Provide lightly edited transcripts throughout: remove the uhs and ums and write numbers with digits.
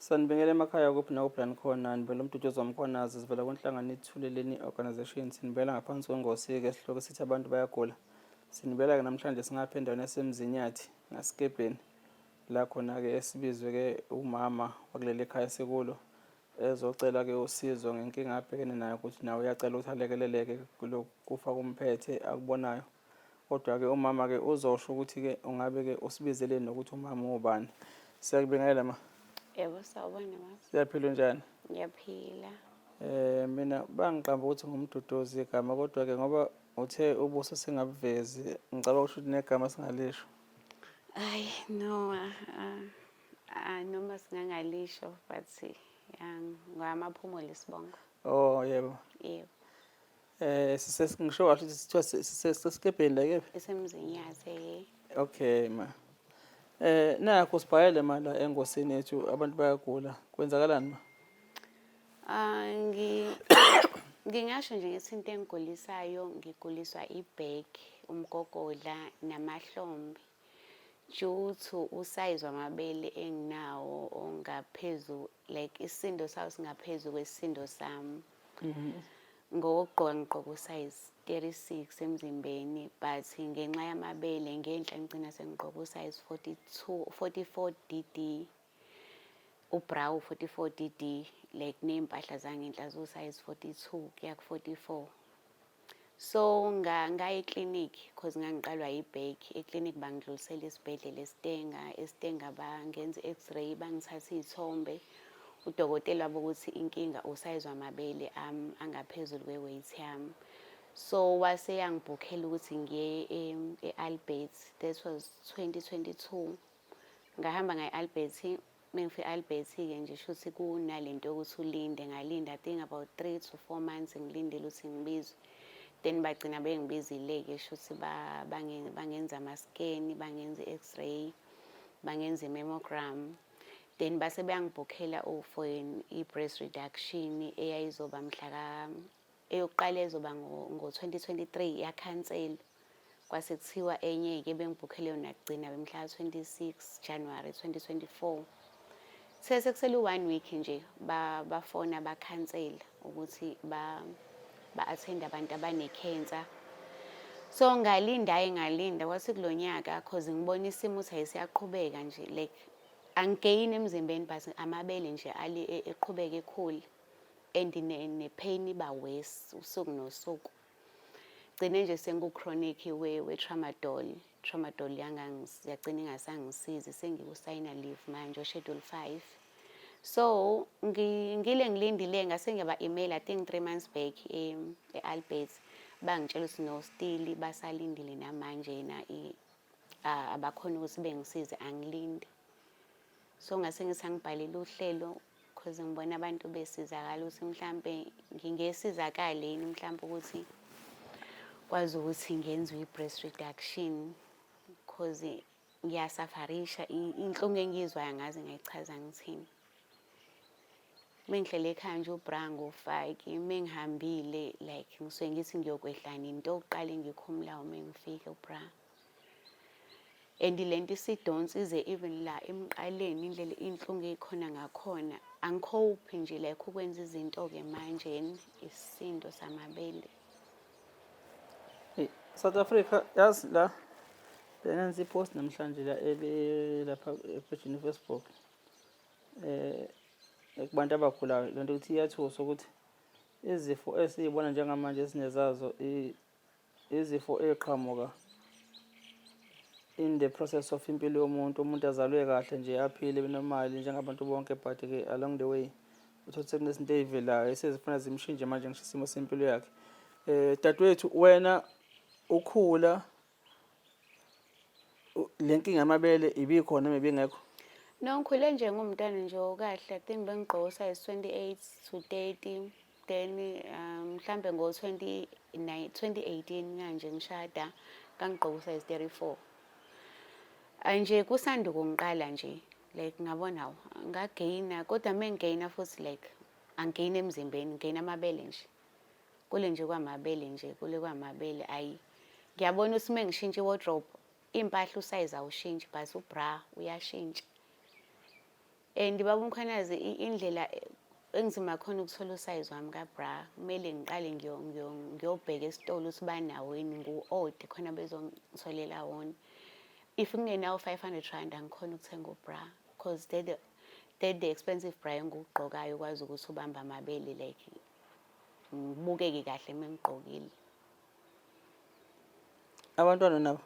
Sanibingelela emakhaya kuphi nakuphi la nikhona, nibela uMduduzi waMkhwanazi, sivela kwinhlangano iThuleleni Organisation, sinibela ngaphansi kwengosi-ke esihloko sithi abantu bayagula. Sinibela-ke namhlanje singapha endaweni yaseMzinyathi ngaseSikebheni, la khona-ke esibizwe-ke umama wakuleli khaya esikulo ezocela-ke usizo ngenkinga abhekene nayo ukuthi nawe uyacela ukuthi alekeleleke kulokhu kufa kumphethe akubonayo. Kodwa-ke umama-ke uzosho ukuthi-ke ungabe-ke usibizeleni nokuthi umama ubani. Siyakubingelela ma. Yebo, sawubona ma. Siyaphila unjani? Ngiyaphila. Mina bangiqamba ukuthi nguMduduzi igama kodwa-ke ngoba uthe ubuso singabuvezi ngicabanga ukuthi negama singalisho. Hayi no, ah, noma singangalisho but ya ngamaphumulo isibongo. Oh yebo. Yebo. Sise ngisho kahle ukuthi sithiwa sisesikebheni la kephi? EseMzinyathi eh. Okay ma. Nakho sibhayele ma la engosini yethu abantu bayagula. Kwenzakalani ma? Ah, ngingasho nje ngithi into engigulisayo ngiguliswa i-back, umgogodla namahlombe due to usayizi wamabele enginawo ongaphezu, like isisindo sawo singaphezu kwesisindo sami. Ngokugqoka ngigqoka usayizi 36 emzimbeni but ngenxa yamabele ngenhla ngigcina sengigqoka usayizi 42, 44 DD. U-bra u-44 DD, like ney'mpahla zangenhla ziwusayizi 42 kuya ku-44. So ngaya eklinikhi cause ngangiqalwa yi-back. Eklinikhi bangidlulisela esibhedlela eStanger. EStanger bangenza i-x-ray, bangithatha iy'thombe. Udokotela wabo ukuthi inkinga usayizi wamabele ami angaphezulu kwe-weight yami. So wase yangibhukhela ukuthi ngiye e-Albert. That was 2022. Ngahamba ngaya e-Albert. Mengifika e-Albert-ke nje shuthi kunalento yokuthi ulinde. Ngalinda I think about 3 to 4 months ngilindele ukuthi ngibizwe. Then bagcina bengibizile-ke shuthi bangenza ama-scan, bangenza i-x-ray, bangenza i-mammogram. Then base beyangibhukhela for i-breast reduction eyayizoba mhla ka eyokuqala ezoba ngo-2023 yakhanselwa. Kwase kuthiwa enye-ke bengibhukhele yona kugcina mhla ka-26 January 2024. Sekusele u-one week nje bafona bakhansela ukuthi ba-attend abantu abane-cancer. So ngalinda-ke ngalinda kwathi kulo nyaka cause ngibona isimo ukuthi hhayi siyaqhubeka nje, like angigeyini emzimbeni but amabele nje eqhubeka ekhula and ne-pain iba worse usuku nosuku. Gcine nje sengiku-chronic we-tramadol. Tramadol yagcina ingasangisizi sengiku-Synaleve manje o-schedule 5. So ngile ngilindile ngase ngiyaba-email I think 3 months back e-Albert bangitshela ukuthi no, still basalindile namanje na abakhoni ukuthi bengisize angilinde. So ngase ngithi angibhalele uhlelo cause ngibona abantu besizakala ukuthi mhlampe ngingesizakale yini mhlampe ukuthi kwazi ukuthi ngenziwe i-breast reduction cause ngiyasufferisha inhlungu engiyizwayo angazi ngayichaza ngithini. Mengihlele ekhaya nje u-bra angiwufaki, mengihambile like ngisuke ngithi ngiyokwehla nini, into yokuqala engiyikhumulayo mengifika u-bra. And lento isidonsa ize even la emqaleni indlela iy'nhlungu ey'khona ngakhona. Angikhophi nje like ukwenza izinto-ke manje isisindo samabele. Hey, South Africa yazi la benenza i-post namhlanje la lapha epejini Facebook kubantu abagulayo lento ukuthi iyathusa ukuthi izifo esiyibona njengamanje esinezazo izifo eqhamuka in the process of impilo yomuntu. Umuntu azalwe kahle nje aphile benomali njengabantu bonke, but ke along the way uthole sekunezinto ey'velayo esezifuna zimshintshe manje ngisho isimo sempilo yakhe. Dadewethu, wena ukhula le nkinga yamabele ibikhona noma ibingekho? No, ngikhule nje ngumntwana nje okahle. I think bengigqoka usize 28 to 30. Then mhlambe ngo 29 2018 kanje ngishada ngangigqoka usize 34. Ay nje kusanda ukungiqala nje like ngabona hawu ngageyina kodwa mengigeyina futhi like angigeyini emzimbeni, ngigeyina amabele nje. Kule nje kwamabele nje, kule kwamabele ayi. Ngiyabona ukuthi mengishintsha i-wardrobe iy'mpahla usayizi awushintshi but u-bra uyashintsha. And baba uMkhwanazi, indlela engizima khona ukuthola usayizi wami ka-bra, kumele ngiqale ngiyobheka esitolo ukuthi banawo yini, ngiwu-ode khona bezongitholela wona. If kungenawo R500, angikhona ukuthenga u-bra, because they're the expensive bra engiwugqokayo, ukwazi ukuthi ubambe amabele, like ngibukeke kahle uma ngigqokile. Abantwana nabo?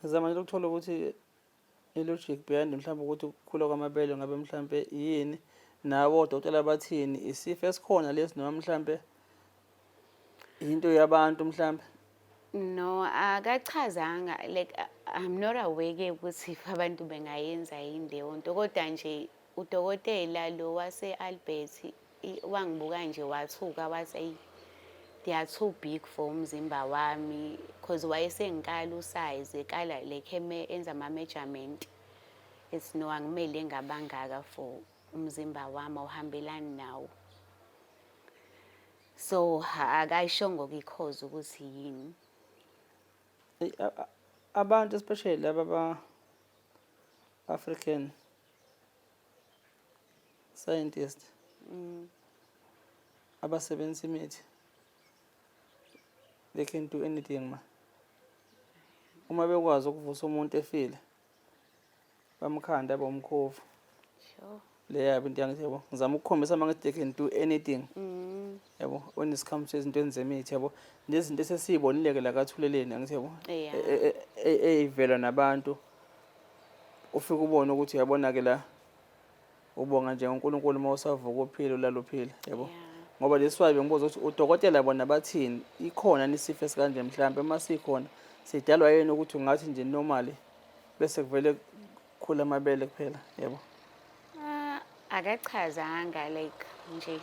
Ngizama nje ukuthola ukuthi i-logic behind mhlawumbe ukuthi ukukhula kwamabele ngabe mhlambe yini, nabo odokotela bathini, isifo esikhona lesi noma mhlambe into yabantu mhlambe? No, akachazanga. Like, I'm not aware-ke ukuthi if abantu bengayenza yini leyo nto, kodwa nje udokotela lo wase-Albert wangibuka nje wathuka, wathi, "Eyi, they are too big for umzimba wami," cause wayesengikala usize, ekala like enza ama-measurement, ethi, "No, angimele ngabangaka for umzimba wami, awuhambelani nawo." So akayishongo-ke i-cause ukuthi yini. Eyi, abantu, especially laba ba African scientist abasebenzisa imithi, they can do anything ma uma bekwazi ukuvusa umuntu efile, bamkhanda abe umkhovu. Le yabo into yangithi, yabo, ngizama ukukhombisa uma ngithi they can do anything, yabo, when it comes to ezintweni zemithi, yabo, nezinto esesiyibonile-ke la kaThuleleni, angithi, yabo, ey'vela nabantu, ufike ubone ukuthi uyabona-ke la, ubonga nje uNkulunkulu uma usavuka uphile, ulala uphile, yabo. Ngoba leswayo bengibuza ukuthi udokotela bona bathini, ikhona nisifo esikanje mhlambe, uma sikhona sidalwa yini, ukuthi ungathi nje normally bese kuvele kukhula amabele kuphela, yabo. Ah, akachazanga like nje.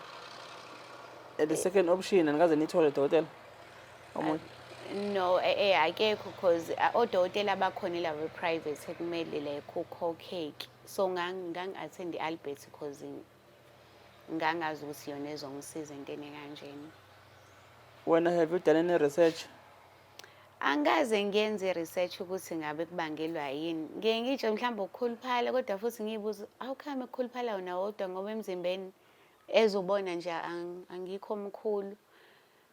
And the second option, anikaze nithole dokotela omunye? No, akekho, cause odokotela abakhona labo private ekumele like ukhokheke. So ngangi-attend i-Albert cause ngangazi ukuthi yona ezongisiza entweni kanjena. Wena, have you done any research? Angikaze ngiyenze i-research ukuthi ngabe kubangelwa yini. Ngiye ngitsho mhlawumbe ukukhuluphala, kodwa futhi ngiyibuza, how come ukukhuluphala wona wodwa, ngoba emzimbeni ezobona nje angikho mkhulu.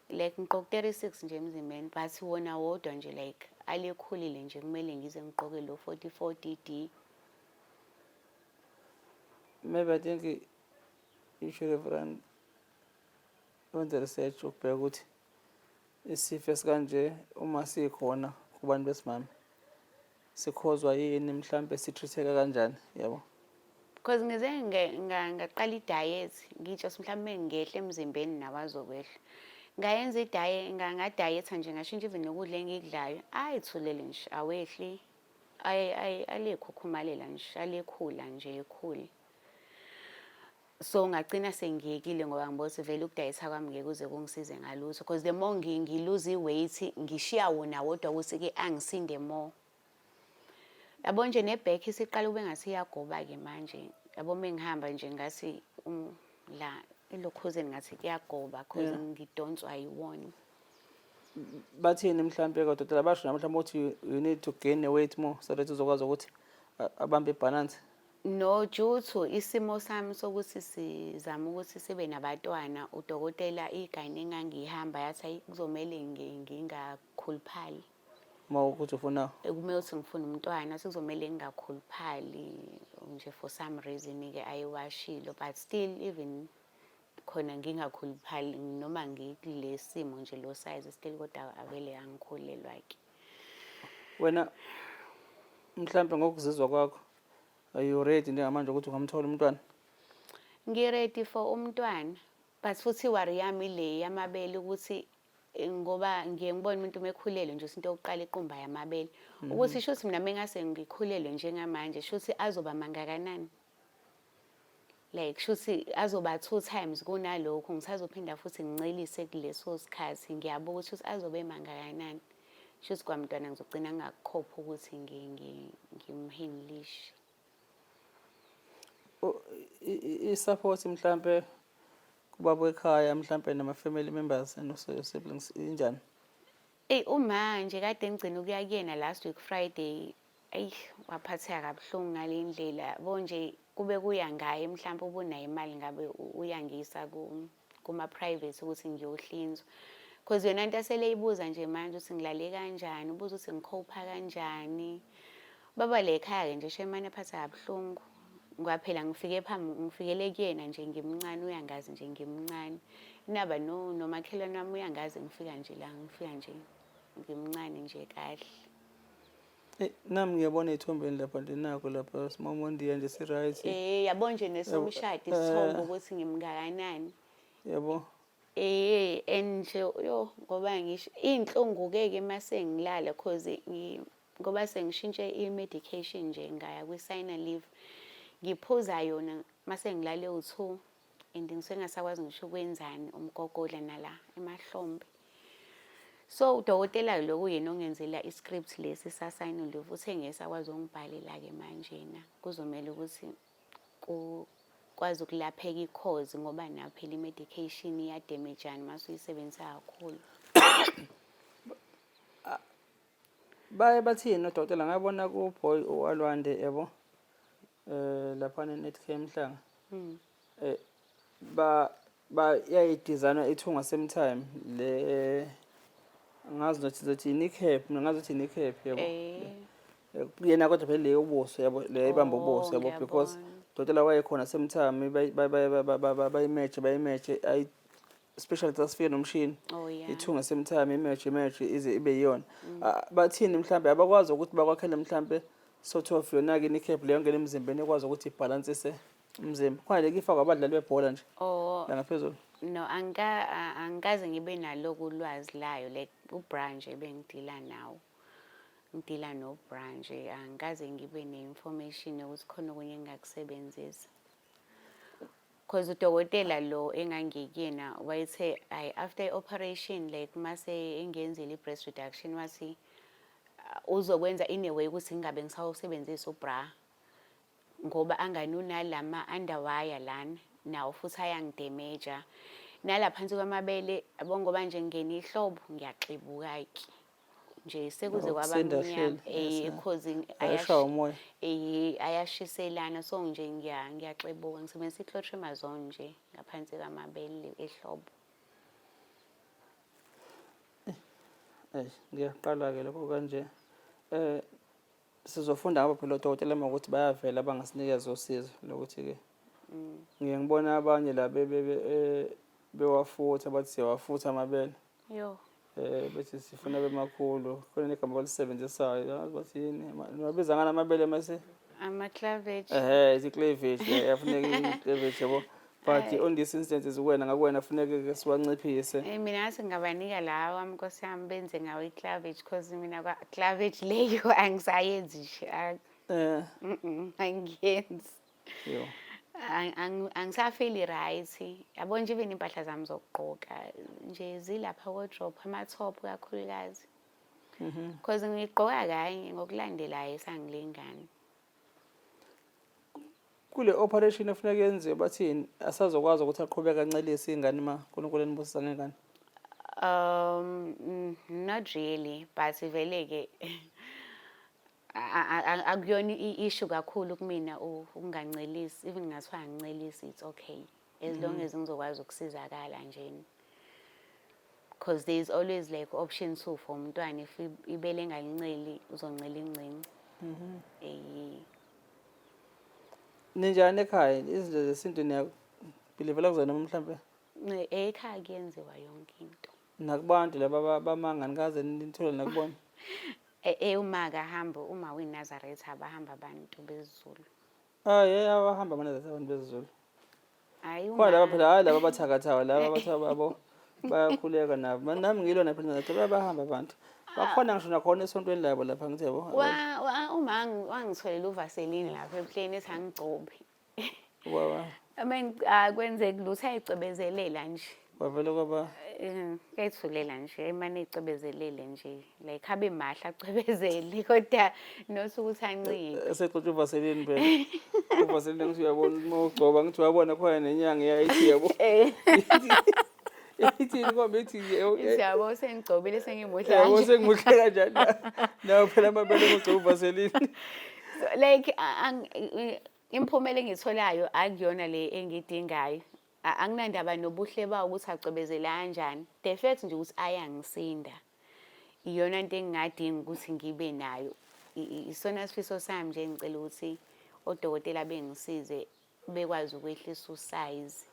Like ngigqoka 36 nje emzimbeni, but wona wodwa nje like alekhulile nje, kumele ngize ngigqoke lo 44 DD. Maybe I think you should have run wenze research ukubheka ukuthi isifo esikanje uma sikhona kubantu besimame sikhozwa yini, mhlambe si-treat-eka kanjani, yabo. Because ngize ngaqala i-diet, ngitsho ukuthi mhlawumbe ngehle emzimbeni nawo azokwehla. Ngayenza i-diet, nga-diet-a nje, ngashintsha even nokudla engikudlayo. Ayi, thulele nje, awehli. Ayi ayi, alikhukhumalela nje, alikhula nje ekhule. So ngagcina sengiyekile ngoba ngibona ukuthi vele ukudayisa kwami ngeke kuze kungisize ngalutho, because the more ngi-lose i-weight, ngishiya wona wodwa ukuthi-ke angisinde more. Yabo nje, ne-back isiqala kube ngathi iyagoba-ke manje. Yabo, uma ngihamba nje ngathi la elokhuzeni ngathi kuyagoba cause ngidonswa yiwona. Bathini mhlambe kodokotela, basho nami mhlawumbe ukuthi you need to gain a weight more so that uzokwazi ukuthi abambe i-balance? No, due to isimo sami sokuthi sizama ukuthi sibe nabatwana, udokotela i-gynae engangihamba yathi, ayi, kuzomele ngingakhuluphali. Uma ukuthi ufuna Kumele ukuthi ngifune umntwana, sekuzomele ngingakhuluphali nje for some reason-ke ayiwashilo, but still even khona ngingakhuluphali noma ngikule simo nje lo size, still kodwa avele angikhulelwa-ke. Wena mhlambe ngokuzizwa kwakho, are you ready njengamanje ukuthi ungamthola umntwana? Ngi-ready for umntwana, but futhi i-worry yami ile yamabele, ukuthi ngoba ngiye ngibone umuntu uma ekhulelwe nje, into yokuqala iqumba yamabele, ukuthi shuthi mina mengase ngikhulelwe njengamanje, shuthi azoba mangakanani, like shuthi azoba two times kunalokhu, ngisazophinda futhi ngincelise kuleso sikhathi. Ngiyabuka ukuthi shuthi azobe mangakanani, shuthi kwamntwana ngizogcina ngingakukhopha ukuthi ngimhandlishe. I-support mhlambe kubaba ekhaya, mhlambe nama-family members and also your siblings, injani? Eyi uma nje kade ngigcina ukuya kuyena last week Friday, eyi waphatheka kabuhlungu ngale ndlela. Yabo nje kube kuya ngaye mhlampe ubunayo imali ngabe uyangiyisa kuma-private ukuthi ngiyohlinzwa. Cause yona nto aseleyibuza nje manje ukuthi ngilale kanjani, ubuza ukuthi ngikhopha kanjani. Baba le ekhaya-ke nje shemane aphatha kabuhlungu. Ngoba phela ngifike phambi ngifikele kuyena nje ngimncane uyangazi nje ngimncane. Naba no nomakhelwane wami uyangazi ngifika nje la ngifika nje ngimncane nje kahle. Eh, nami ngiyabona ey'thombeni lapha nje nakho lapha simomondiya nje si-right. Eh yabo nje nesomshado isithombe ukuthi ngimngakanani. Yabo. Eh and nje yo ngoba ngisho iy'nhlungu-ke ke mase ngilala cause ngoba sengishintshe i-medication nje ngaya kwi-Synaleve ngiphuza yona mase ngilale u-two and ngisuke ngingasakwazi ngisho ukwenzani umgogodla nala emahlombe. So udokotela lo kuyena ongenzela i-script lesi sa-Synaleve uthe ngeke sakwazi ukungibhalela-ke manjena kuzomele ukuthi kukwazi ukulapheka i-cause ngoba nayo phela i-medication iyademejana mase uyisebenzisa kakhulu. Baye bathini odokotela ngabona ku-boy uAlwande yabo eh lapha ne-Netcare eMhlanga. Eh ba ba yayidizayinwa ithunga same time le ngazi nothi zothi kneecap mina ngazi ukuthi kneecap yabo. Eh. Yena kodwa phela leyo ubuso yabo le ibamba Oh, ubuso yabo because ngiyabona. dokotela wayekhona same time bayimeje bayimeje ayi especially xa sifike nomshini Oh yeah. ithunga same time imeje imeje ize ibe yiyona. Ah, bathini mhlambe abakwazi ukuthi bakwakhele mhlambe sort of yona-ke i-kneecap leyo ngena emzimbeni ekwazi ukuthi ibhalansise umzimba khona le kifakwa abadlali bebhola nje Oh la ngaphezulu. no angikaze ngibe naloku ulwazi layo like ubra nje bengidila nawo. Ngidila nobra nje angikaze ngibe ne-information yokuthi khona okunye engingakusebenzisa. Cause udokotela lo engangikuyena wayethe ayi after i-operation like mase engenzile i-breast reduction wathi uzokwenza in a way ukuthi ngingabe ngisawusebenzisa ubra ngoba angani unalama underwire lana nawo futhi ayangidemeja nalaphansi kwamabele yabo ngoba nje ngingena ihlobo ngiyaxebuka-ke nje sekuze kwaba Ukusinda mnyama hleli, eh yes, cause ayashaya umoya. eh ayashiselana so nje ngiyaxebuka ngisebenzisa i-clotrimazole nje ngaphansi kwamabele ehlobo. Eh ngiyaqala-ke lokho kanje. Eh sizofunda ngabo phela odokotela uma ukuthi bayavela bangasinikeza usizo lokuthi-ke ngiye ngibona abanye la bewafutha bathi siyawafutha amabele. Yo. Eh bethi sifuna bemakhulu khona negama abalisebenzisayo yazi bathi yini niwabiza ngani amabele mase Ama-clavage. Ehhe ithi-clavage yafuneka i-clavage yabo but on this instance kuwena ngakuwena funeke ke siwanciphise. Eh mina ngathi ngingabanika lawa nkosi yami benze ngawo i-clavage cause mina kwa-clavage leyo angisayenzi nje. Eh Angiyenzi. Yo. Angisafili right. Yabo nje even impahla zami zokugqoka nje zilapha wardrobe ama-top kakhulukazi. Cause ngigqoka kanye ngokulandelayo esangilingani. Kule operation efuneka yenziwe bathini asazokwazi ukuthi aqhubeke ancelise ingane ma uNkulunkulu enibusisa ngengane? Not really but vele ke akuyona i-issue kakhulu kumina ukungancelisi even ngathiwa angincelisi it's okay as long as ngizokwazi ukusizakala nje. Because there is always like option 2 for umntwana if ibele engalinceli uzoncela incinci. Eh Ninjani ekhaya izinto zesintu niyabhilivela kuzona noma mhlambe? Ekhaya kuyenziwa yonke into. Nakubantu laba bamanga nikaze nithole nakubona? Eh uma akahamba uma uyiNazaretha abahamba abantu besiZulu. Ah yeah abahamba amaNazaretha abantu besiZulu. Hayi Khona laba phela hayi laba abathakathayo laba abathiwa babo bayakhuleka nabo. Nami ngilona phela Nazaretha bayahamba abantu. Bakhona ngisho nakhona esontweni labo lapha ngithi yabo. Wa uma wangitholela uvaseline lapha ebuhleni ethi angigcobe. Kwaba I mean akwenzeki lutho ayicwebezelela nje. Kwavele kwaba Kuyayithulela nje emane ecwebezelele nje like abe mahle acwebezele kodwa not ukuthi ancike. Esexotsha uvaseline phela. Uvaseline ngithi uyabona uma ugcoba ngithi uyabona khona nenyanga iyayithi yabo. Ithini inkomo ithi Ithi yabo sengigcobile sengimuhle yabo kanje. Sengimuhle kanjani nawe phela amabele ugcoba uvaseline. So, like imiphumela engiyitholayo akuyona le engiyidingayo. Anginandaba nobuhle bawo ukuthi acwebezela kanjani. The fact nje ukuthi ayangisinda iyona nto engingadinga ukuthi ngibe nayo. Isona sifiso sami nje, ngicela ukuthi odokotela bengisize bekwazi ukwehlisa usayizi,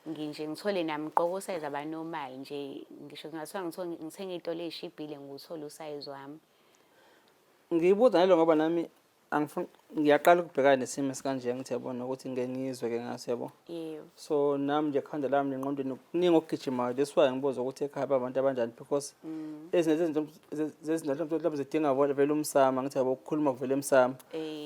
nginje ngithole nami ngigqoke usayizi aba-normal nje, ngisho kungathiwa ngithenga iy'tolo ey'shibhile ngiwuthole usayizi wami. Ngiyibuza nalo ngoba nami angifuni, ngiyaqala ukubhekana nesimo esikanje, ngithi yabona ukuthi ngike ngizwe-ke ngaso, yabo. So nami nje ekhanda lami nengqondweni kuningi okugijimayo. That's why ngibuza ukuthi ekhaya babantu abanjani, because ezinye zezinto zezinto mhlawumbe zidinga vele umsamo, ngithi yabo, ukukhuluma kuvele emsamo,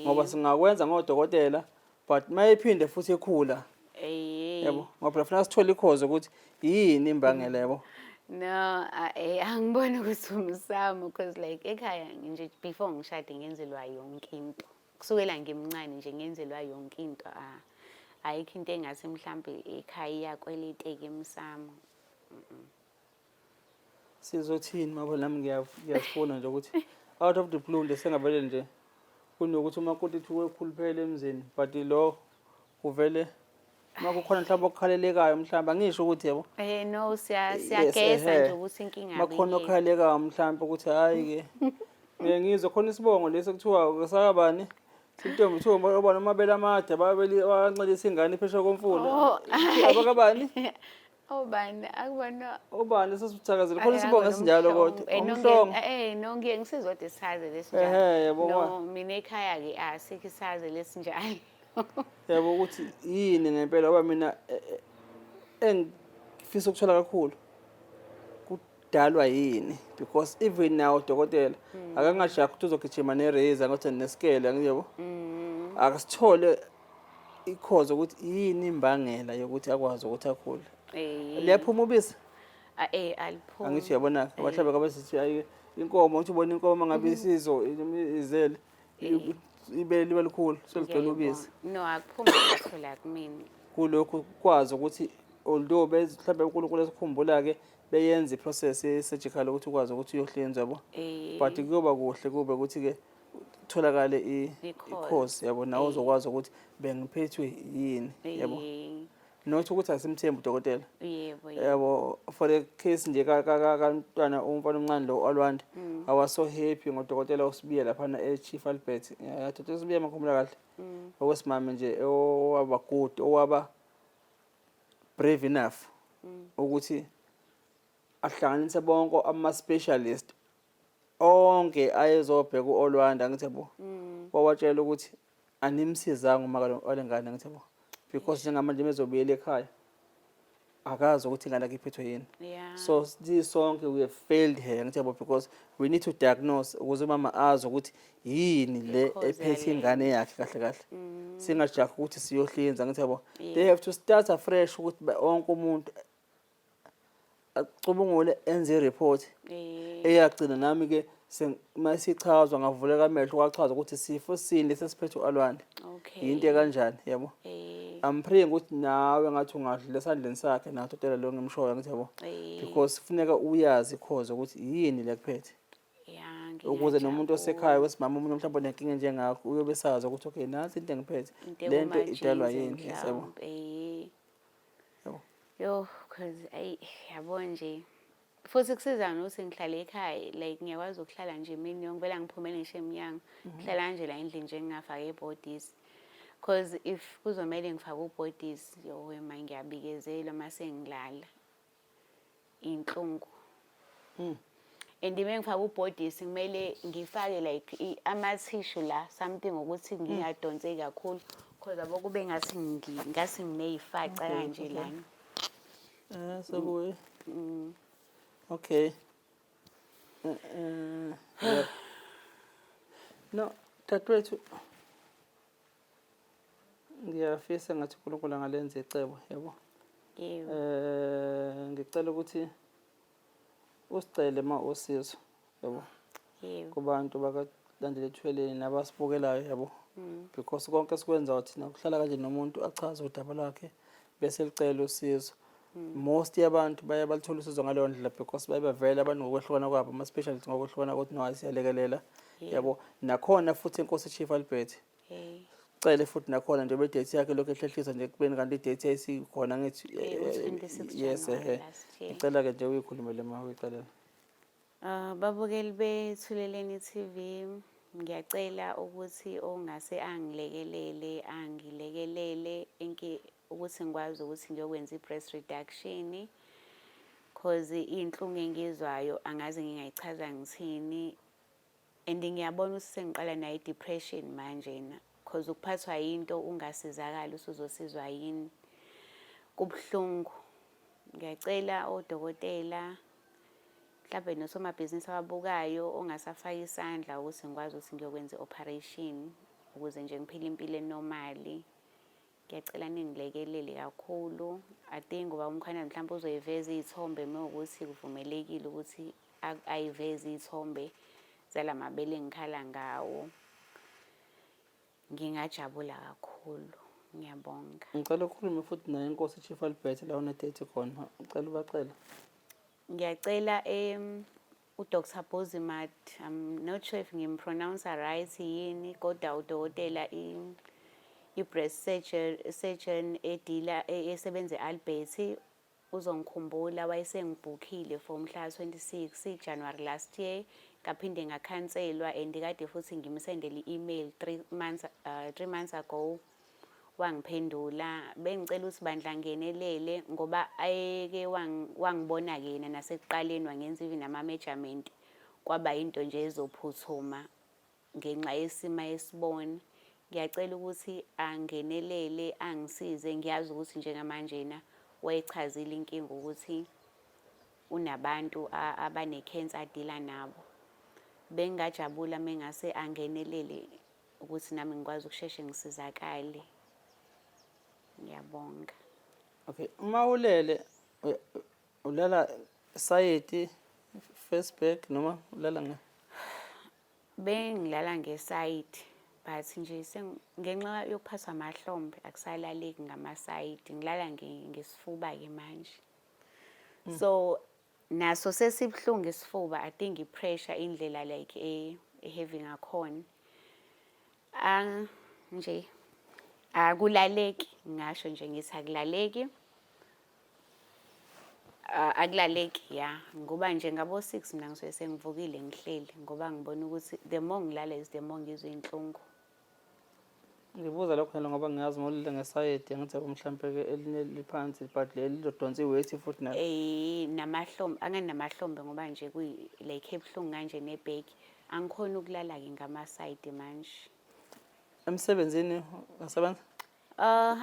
ngoba singakwenza ngodokotela, but mayephinde futhi ekhula, yabo, ngoba phela funeka sithole i-cause ukuthi yini imbangela, yabo. No, angiboni ukuthi umsamo, because like ekhaya nje before ngishade ngenzelwa yonke into. Kusukela ngimncane nje ngenzelwa yonke into. Ah, ayikho into engathi mhlambe ekhaya iyakweleteka emsamo. Sizothini mabo, nami ngiyazifuna nje ukuthi out of the blue nje sengavele nje kunokuthi umakoti ethi wekhuluphele emzini, but lo uvele uma kukhona mhlawumbe okukhalelekayo, mhlawumbe angisho ukuthi yabo. No, siyagesa nje ukuthi inkinga Makhona okukhalelekayo mhlawumbe ukuthi hhayi-ke ngiye ngizwe khona isibongo lesi kuthiwa sakabani, intombi kuthiwa obani amabele amade bancelisa ingane phesheya komfula. Oh, abakabani? Obani akubona? Obani sesithakazela khona isibongo esinjalo kodwa umhlongo. No, ngiye ngisizodwa isazi lesinjalo. Ehhe, yabo. No, mina ekhaya-ke asikho isazi lesinjalo. Yabo, ukuthi yini ngempela, ngoba mina engifisa ukuthola kakhulu kudalwa yini, because even now udokotela akangajahi ukuthi uzogijima ne-razor ngothi nesikele, yabo, akasithole i-cause ukuthi yini imbangela yokuthi akwazi ukuthi akhule. Liyaphuma ubisi? Aliphumi. Angithi uyabona, mhlawumbe kabe sithi ayi inkomo, uthi ubona inkomo ngabe isizo izele, ibele liba likhulu seligcwele ubisi. No, akuphumi lutho la kumina. Kulokhu kwazi ukuthi although mhlawumbe uNkulunkulu esikhumbula-ke beyenza i-process ye-surgical ukuthi ukwazi ukuthi uyohlinzwa, yabo, but kuyoba kuhle kube ukuthi-ke kutholakale i-cause, yabo, nawe uzokwazi ukuthi bengiphethwe yini, yabo, not ukuthi asimthembi udokotela. Yebo. Yabo, for the case nje kantwana umfana omncane lo Alwande, I was so happy ngodokotela uSibiya laphana e-Chief Albert, dr Sibiya makhumbula kahle, owesimame nje owaba good, owaba brave enough ukuthi ahlanganise bonke ama-specialist onke ayezobheka u-Olwanda, ngithi yabo, wawatshela ukuthi animsizanga uma walengane, ngithi yabo, because njengamanje mezobuyela ekhaya akazi ukuthi ingane yakhe iphethwe yini. So sisonke we have failed her, ngithi yabo, because we need to diagnose ukuze umama azi ukuthi yini le I-cause ephethe yale. ingane yakhe kahle kahle, singajahi ukuthi siyohlinza, ngithi yabo, they have to start afresh ukuthi wonke umuntu acubungule enze i-report. Eyagcina nami-ke uma sichazwa ngavuleka amehlo, kwachaza ukuthi sifo sini lesi esiphethe u-Alwande, yinto ekanjani, yabo. I'm praying ukuthi nawe ngathi ungadlula esandleni sakhe nawe udokotela lo ngimshoyo, ngithi yabo, because kufuneka uyazi i-cause ukuthi yini le kuphethe, ukuze nomuntu osekhaya wesimama omunye mhlawumbe onenkinga enjengakho uyobe sazi ukuthi okay, nansi into engiphethe, Into le nto idalwa ekuma-genes yini, yes, yabo. mhlawumbe, Yabo. Yo, cause ayi yabo nje futhi kusiza nokuthi ngihlale ekhaya, like ngiyakwazi ukuhlala nje imini yonke, vele angiphumele ngisho emnyango, ngihlala nje la endlini nje ngingafaki ibhodisi, cause if kuzomele ngifake ubhodisi, yo wema, ngiyabikezela uma sengilala inhlungu. And uma ngifake ubhodisi kumele ngifake like ama-tissue la, something ukuthi ngingadonseki kakhulu, cause yabo kube ngathi ngathi nginey'faca kanje lana. Sekuye. Okay. Yeah. No, dadewethu, ngiyafisa ngathi uNkulunkulu angalenza icebo, yabo. Yebo. Ngicela ukuthi usicele ma usizo, yabo. Kubantu bakalandela ethweleni nabasibukelayo, yabo. Because konke esikwenzayo thina kuhlala kanje nomuntu achaze udaba lwakhe bese licela usizo. Most yabantu baye balithola usizo ngaleyo ndlela because baye bavele abantu ngokwehlukana kwabo, ama-specialist ngokwehlukana ukuthi no, siyalekelela, yabo. Nakhona futhi inkosi Chief Albert, cele futhi nakhona nje bedate yakhe lokhu ehlehliswa nje kubeni kanti idate yayisikhona ngithi. U-26 Yes. January last year. Ngicela-ke nje uyikhulumele ma uyicelela. Babukeli beThuleleni TV, ngiyacela ukuthi ongase angilekelele, angilekelele ukuthi ngikwazi ukuthi ngiyokwenza i-breast reduction, cause iy'nhlungu engiyizwayo angazi ngingayichaza ngithini, and ngiyabona ukuthi sengiqala nayo i-depression manjena, cause ukuphathwa yinto ungasizakali usuzosizwa yini, kubuhlungu. Ngiyacela odokotela, mhlawumbe nosomabhizinisi ababukayo, ongasafaka isandla ukuthi ngikwazi ukuthi ngiyokwenza i-operation ukuze nje ngiphile impilo e-normal. Ngiyacela ningilekelele kakhulu. I think ngoba uMkhwanazi mhlawumbe uzoyiveza iy'thombe uma kuwukuthi kuvumelekile ukuthi ayiveze iy'thombe zala mabele engikhala ngawo. Ngingajabula kakhulu. Ngiyabonga. Ngicela ukhulume futhi naye inkosi Chief Albert la une-date khona, ngicela ubacele. Ngiyacela uDr Bozimat, I'm not sure if ngimpronounce right yini, kodwa udokotela i-breast surgeon edila esebenza e-Albert, uzongikhumbula, wayesengibhukhile for mhla 26 January last year, ngaphinde ngakhanselwa, and kade futhi ngimsendele i-email 3 months ago, wangiphendula. Bengicela ukuthi bandla ngenelele ngoba ayeke wangibona-ke yena nasekuqaleni, wangenza even ama-measurement, kwaba into nje ezophuthuma ngenxa yesimo ayesibona. Ngiyacela ukuthi angenelele angisize. Ngiyazi ukuthi njengamanjena wayichazile inkinga ukuthi unabantu abane-cancer adila nabo. Bengingajabula mengase angenelele ukuthi nami ngikwazi ukusheshe ngisizakale. Ngiyabonga. Okay, uma ulele ulala side face back noma ulala nge Bengilala ngesayidi, but nje ngenxa yokuphathwa amahlombe akusalaleki ngamasayidi, ngilala ngesifuba-ke manje. So naso sesibuhlungu isifuba, I think i-pressure indlela like e-heavy ngakhona. Ah nje akulaleki, ngingasho nje ngithi akulaleki. Ah, akulaleki ya, ngoba nje ngabo 6 mina ngisuke sengivukile ngihleli, ngoba ngibona ukuthi the more ngilala is the more ngizwa iy'nhlungu. Ngibuza lokho phela ngoba ngiyazi uma ulele ngesayidi angithi yabo mhlampe-ke elinye liphansi but leli lizodonsa i-weight futhi nalo. Namahlombe, angani namahlombe ngoba nje kuyi like ebuhlungu kanje ne-back. Angikhoni ukulala-ke ngamasayidi manje. Emsebenzini uyasebenza?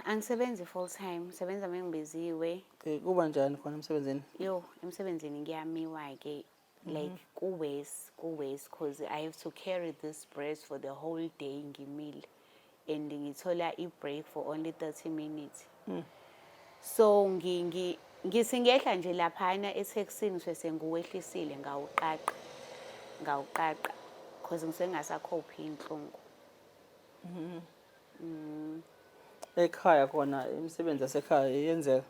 Angisebenzi full time, ngisebenza uma ngibiziwe. Okay, kuba njani khona emsebenzini? Yo, emsebenzini kuyamiwa-ke, like ku-worse, ku-worse, cause I have to carry this breast for the whole day ngimile, and ngithola i-break for only 30 minutes. So ngithi ngehla nje laphana ethekisini ngisuke sengiwehlisile ngawuqaqa, ngawuqaqa, cause ngisuke ngingasakhophi iy'nhlungu. Ekhaya khona imisebenzi yasekhaya iyenzeka?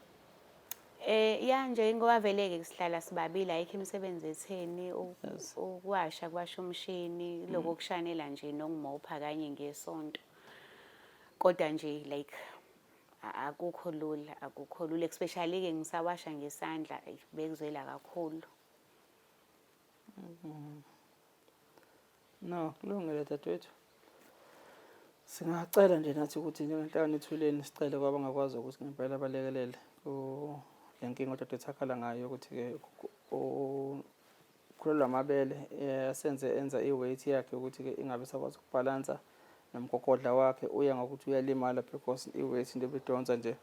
Ya nje ngoba vele-ke sihlala sibabili, ayikho imisebenzi etheni, ukuwasha kuwasha umshini, lokhu okushanela nje nokumopha kanye ngesonto. Kodwa nje like akukho lula, akukho lula, especially-ke ngisawasha ngesandla, eyi, bekuzwela kakhulu. No, kulungile dadewethu. Singacela nje nathi ukuthi njengenhlangano ethuleni sicele kwabangakwazi ukuthi ngempela balekelele le nkinga udadewethu akhala ngayo ukuthi-ke ukhulelwa amabele asenze enza i-weight yakhe ukuthi-ke ingabe isakwazi ukubhalansa nomgogodla wakhe uya ngokuthi uyalimala because i-weight into ebidonsa nje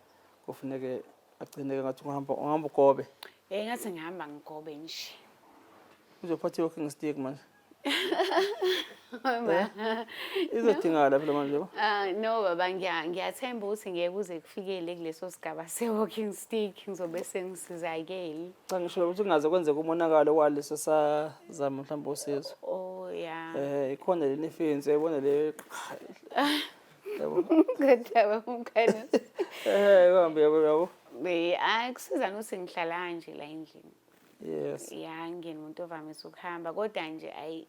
kufuneke agcine-ke ngathi uhamba uhamba ugobe. Ngathi ngihamba ngigobe nje. Uzophatha i-walking stick manje. Izodingakala phela manje yabo. Ah no baba, ngiyathemba ukuthi ngeke kuze kufikele kuleso sigaba se-walking stick, ngizobe sengisizakele. Cha, ngisho ukuthi kungaze kwenzeke umonakalo kwaleso sazama mhlawumbe usizo. Oh ya. Ikhona lena ifensi uyayibona le. Yabo. Kodwa umkhana. Uhambe yabo yabo. Akusiza nokuthi ngihlala kanje la endlini. Yes. Ya, ngingena umuntu ovamise ukuhamba kodwa nje ayi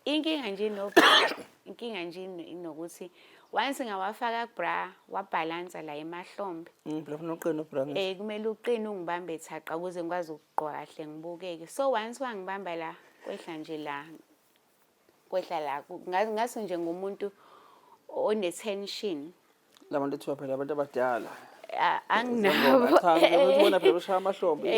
inkinga nje no-bra, inkinga nje inokuthi once ngawafaka kubra wabhalansa la emahlombe. Phela funa uqine ubra ngisho. Kumele uqine ungibambe thaqa ukuze ngikwazi ukugqoka kahle ngibukeke. So once wangibamba la kwehla nje la kwehla la ngathi nje ngumuntu one-tension. Labantu ethiwa phela abantu abadala. Anginabo. Cha, ngiyabona phela ushaya amahlombe.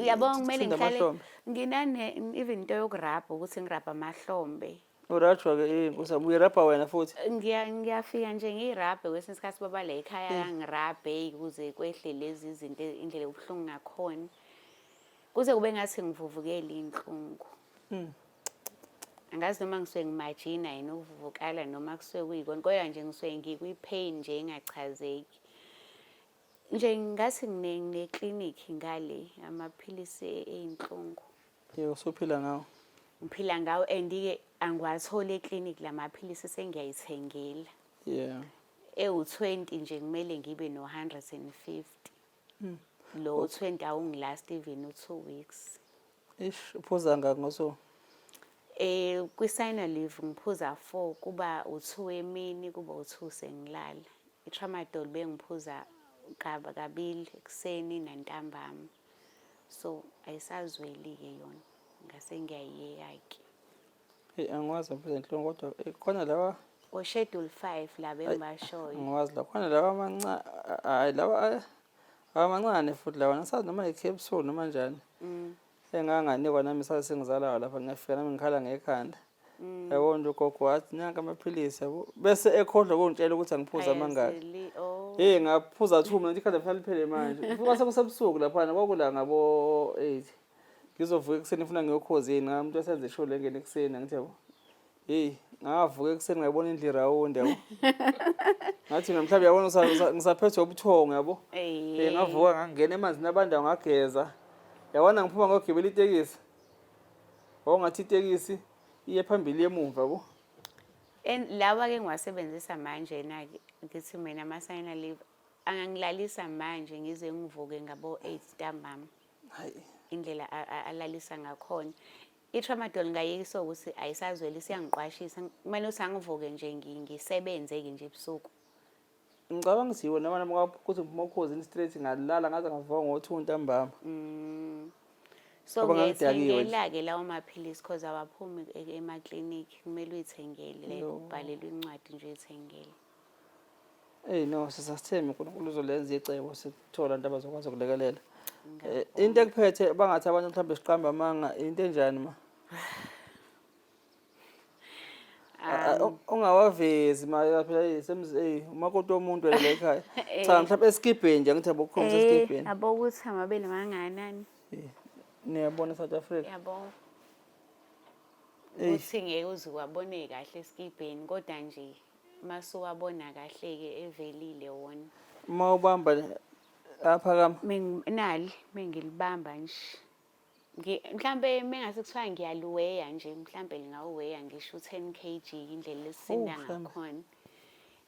Uyabona kumele Thinta ngihlale amahlombe. nginane even into yokurabha ukuthi ngirabha amahlombe. Urajwa ke inkosi yami, uyirabha wena futhi. Ngiyafika nje ngiyirabhe kwesinye isikhathi baba la ekhaya ngirabhe ukuze kwehle lezi zinto indlela yobuhlungu ngakhona. Kuze kube ngathi ngivuvukele inhlungu. Angazi noma ngisuke ngimajina yini ukuvuvukala noma kusuke kuyikona kodwa nje ngisuke ngikwi-pain nje engachazeki. Nje ngathi ngine-clinic ngale amaphilisi ey'nhlungu. Yebo, usuphila ngawo. Ngiphila ngawo and-ke angiwatholi eklinikhi la maphilisi sengiyayithengela. Ewu-20 nje kumele ngibe no-150. Lo 20 awungilast even u-2 weeks. Ish, uphuza ngaki ngosuku? Kwi-Synaleve ngiphuza 4, kuba u-2 emini, kuba u-2 sengilala. I-Tramadol bengiphuza kabili ekuseni nantambama. So ayisazweli-ke yona, ngase ngiyayiyeka-ke. Hey, angiwazi ngiphuza inhlungu kodwa khona lawa O-schedule 5 laba engibashoyo. Angiwazi la khona lawa amancane, hayi lawa amancane futhi lawa angisazi noma i-capsule noma njani. Enganganikwa nami sase ngizalayo lapha ngiyafika nami ngikhala ngekhanda. Yabo nje ugogo wathi nanka amaphilisi yabo bese ekhohlwa ukungitshela ukuthi angiphuze amangaki. Ayazeli, oh. Hey ngaphuza 2 mina ikhanda phela liphele manje. Kwase kusebusuku laphana kwakula ngabo 8. Ngizovuka ekuseni ngifuna ngiyokhozini ngamuntu esenze ishow lengene ekuseni angithi yabo. Hey ngavuka ekuseni ngayibona indlu irawundi yabo. Ngathi mina mhlawumbe yabona ngisaphethwe ubuthongo yabo. Hey ngavuka ngangena emanzini abandayo ngageza. Yabona ngiphuma ngiyogibela itekisi. Wawungathi itekisi iye phambili emuva yabo. And lawa ke ngiwasebenzisa manje na ke ngithi mina ama-Synaleve angangilalisa manje ngize ngivuke ngabo 8 ntambama. Hayi. Indlela alalisa ngakhona. I-Tramadol ngayekiswa ukuthi ayisazweli isiyangiqwashisa. Kumele ukuthi angivuke nje ngisebenze-ke nje ebusuku. Ngicabanga ukuthi yiwo noma noma kuthi ngiphuma ukhozini straight ngalala ngaze ngavuka ngo-2 ntambama. So Ngoba ngangidakiwe nje. ngiyayithengela-ke lawo maphilisi cause awaphumi emaklinikhi, kumele uyithengele like No. ubhalelwe incwadi nje uyithengele. Hey no, sisasithembe uNkulunkulu uzolenza icebo sithola abantu abazokwazi ukulekelela. Ngiyabonga. Into ekuphethe bangathi abantu mhlawumbe siqamba amanga into enjani ma? Ungawavezi ma phela semzi hey umakoti womuntu wena la ekhaya. Cha mhlawumbe esikibheni nje ngithi abokukhombisa esikibheni. Yabo ukuthi amabele mangakanani. Niyabona South Africa. Yabo. Uthi ngeke uze uwabone kahle esikibheni kodwa nje masuwabona kahle-ke evelile wona. Uma ubamba aphakama. Nali mengilibamba nje. Mhlambe mengase kuthiwa ngiyaluweya nje mhlambe lingawuweya ngisho u-10 kg indlela elisinda ngakhona.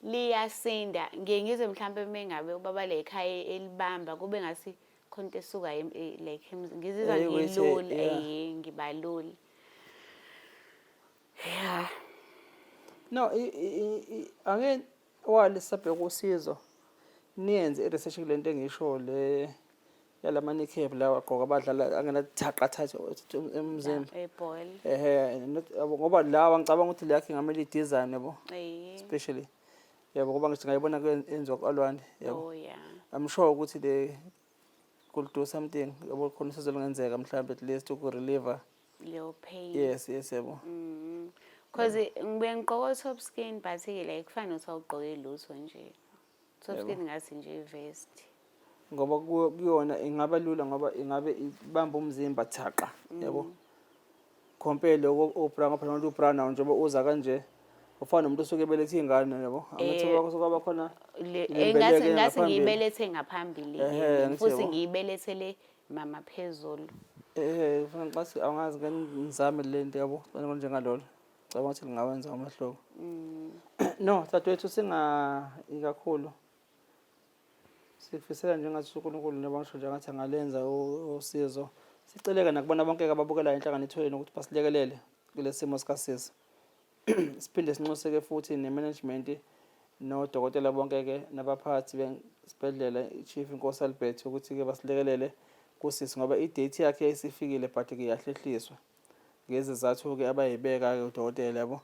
Liyasinda ngiye ngizwe mhlambe mengabe ubaba la ekhaya elibamba kube ngathi khona into esuka like ngizizwa ngilula ngibalula. Yeah. No, ake wale sabheka usizo niyenze i-research kule nto engisho le yalama kneecap lawa agqoka abadlala angenathaqa thatha emzimba. Ebhola. Ehhe, ngoba lawa ngicabanga ukuthi le yakhe ngamele i-design yabo. Especially. Yabo ngoba ngithi ngayibona kwenziwa kwalwandle yabo. Oh yeah. I'm sure ukuthi they could do something yabo khona usizo lungenzeka mhlawumbe at least uku-relieve leyo pain. Yes, yes yabo. Cause ngibuye ngigqoka top skin but ke like kufana nokuthi awugqoke lutho nje. Top skin ngathi nje i-vest. Ngoba kuyona ingaba lula ngoba ingabe ibamba umzimba thaqa yabo. Compare lokho obra ngapha nomuntu ubra nawo njengoba uza kanje ufana nomuntu osuke ebelethe ingane yabo. Angithi kwaba khona ngathi ngathi ngiyibelethe ngaphambili futhi ngiyibelethele mama phezulu. Ufuna ngixasi angazi ngeke ngizame le nto yabo njengalolo. Ngicabanga ukuthi lingawenza umehluko. No, dadewethu singayi kakhulu. Sikufisela nje ngathi uNkulunkulu njengoba ngisho nje ngathi angalenza usizo. Siceleke nakubona bonke ababukelayo inhlangano ithwele nokuthi basilekelele kule simo sikasisi. Siphinde sinxuseke futhi ne-management nodokotela bonke-ke nabaphathi besibhedlela i-Chief Inkosi Albert ukuthi-ke basilekelele kusisi ngoba i-date yakhe yayisifikile but-ke yahlehliswa ngezizathu-ke abayibeka-ke udokotela yabo.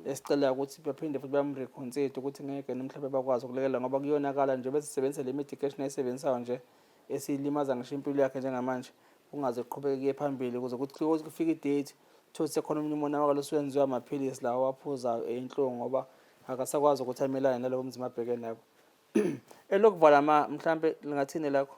Esicela ukuthi baphinde futhi bam-reconsider ukuthi ngeke mhlawumbe bakwazi ukulekelela ngoba kuyonakala nje besisebenzisa le medication ayisebenzisayo nje esilimaza ngisho impilo yakhe njengamanje kungaze kuqhubeke kuye phambili ukuze kuthi kufike i-date thole sekhona omunye umonakalo osuwenziwa amaphilisi lawa awaphuzayo eyinhlungu ngoba akasakwazi ukuthi amelane nalobo mzima abhekene nabo. Elokuvala ma mhlampe lingathini lakho?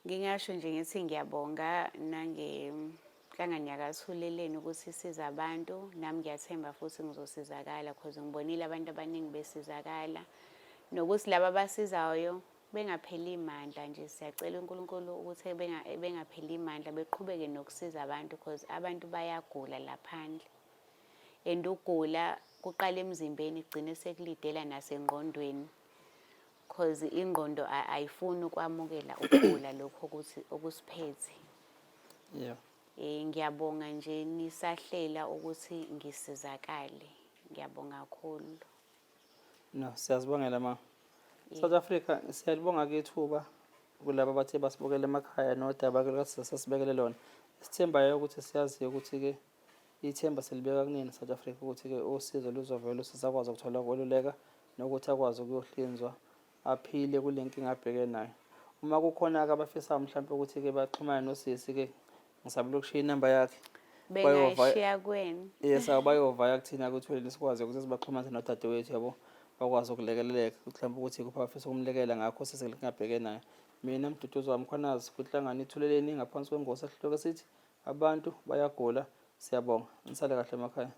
Ngingasho nje ngithi ngiyabonga nangenhlangano yakaThuleleni ukuthi isize abantu. Nami ngiyathemba futhi ngizosizakala cause ngibonile abantu abaningi besizakala. Nokuthi laba abasizayo bengapheli mandla nje, siyacela uNkulunkulu ukuthi bengapheli mandla beqhubeke nokusiza abantu cause abantu bayagula la phandle. And ukugula kuqala emzimbeni kugcine sekulidela nasengqondweni. Cause ingqondo ayifuni ukwamukela ukugula lokho ukuthi okusiphethe. Yeah. Ngiyabonga nje nisahlela ukuthi ngisizakale. Ngiyabonga kakhulu. No, siyazibongela ma. South Africa siyalibonga ke ithuba kulaba abathe basibukela emakhaya nodaba ke sasibekele lona. Sithembayo ukuthi siyaziyo ukuthi ke ithemba silibeka kunini South Africa ukuthi ke usizo luzovela usisakwazi ukuthola ukweluleka nokuthi akwazi ukuyohlinzwa aphile kule nkinga abhekene nayo. Uma kukhona-ke abafisayo mhlawumpe ukuthi-ke baxhumane nosisi-ke ngisabela ukushiya inamba yakhe. Bengayishiya kwenu. Yes, bayovaya kuthina kuthweleni sikwazi ukuthi sibaxhumanise nodadewethu yabo bakwazi ukulekeleleka mhlawumbe ukuthi kuphi abafisa ukumlekelela ngakho sisi kule nkinga abhekene nayo. Mina Mduduzi waMkhwanazi kwinhlangano Ithuleleni ngaphansi kwengosi esihloko esithi abantu bayagula. Siyabonga. Nisale kahle emakhaya.